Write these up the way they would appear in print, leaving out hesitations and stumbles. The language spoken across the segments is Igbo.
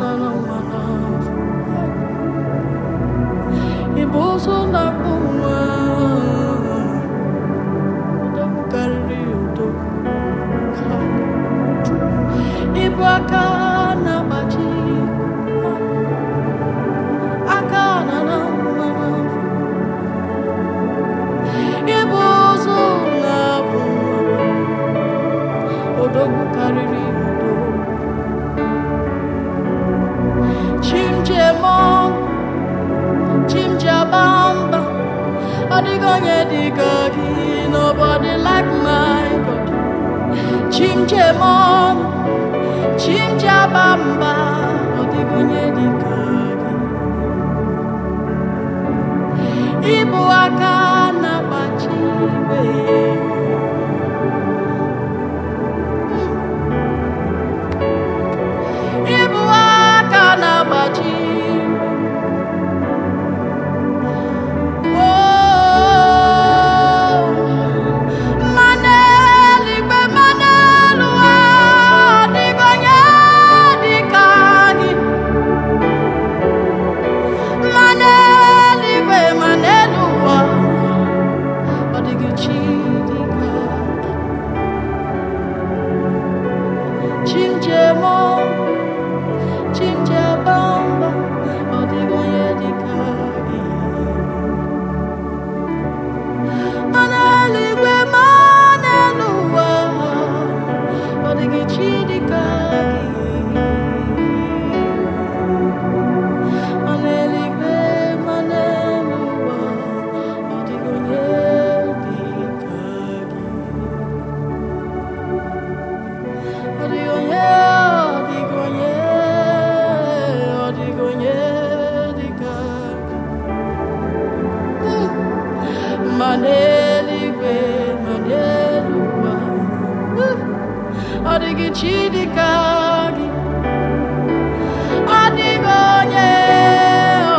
na nwa n'afọ. Ị bụ ụzụ na-akpụ nwa. Odogwu karịrị odogwu. Ị bụ aka na-agbaji igwe. Aka na na nwa n'afọ. Ị bụ ụzụ na-akpụ nwa. Odogwu karịrị odogwu. Chimjemon, Chimjabamba, ọ dịghị onye dịka gị, nobody like my God. Chimjemon, Chimjabamba, ọ dịghị onye dịka gị. Ịbụ aka na-agbaji igwe. Ịbụ aka na-agbaji igwe. Oh, mmanụ eluigwe, mmanụ elu ụwa, ọ dịghị onye dịka gị. Mmanụ eluigwe, mmanụ elu ụwa, ọ dịghị chi dịka gị. Chimjemo, Chimjabamba, ọ dịghị onye dịka gị. Mmanụ eluigwe, mmanụ elu ụwa, ọ dịghị chi dịka gị. Mmanụ eluigwe, mmanụ elu ụwa, ọ dịghị onye dịka gị. Ọ dịghị onye, ọ dịghị onye, ọ dịghị onye dịka gị. Ma n'eluigwe, ma n'elu ụwa, ọ dịghị chi dịka gị. Ọ dịghị onye,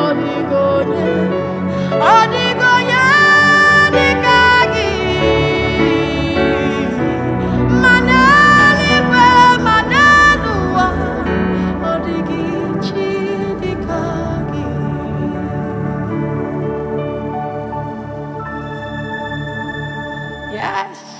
ọ dịghị onye, ọ dịghị onye dịka gị. Ma n'eluigwe, ma n'elu ụwa, ọ dịghị chi dịka gị. Yes.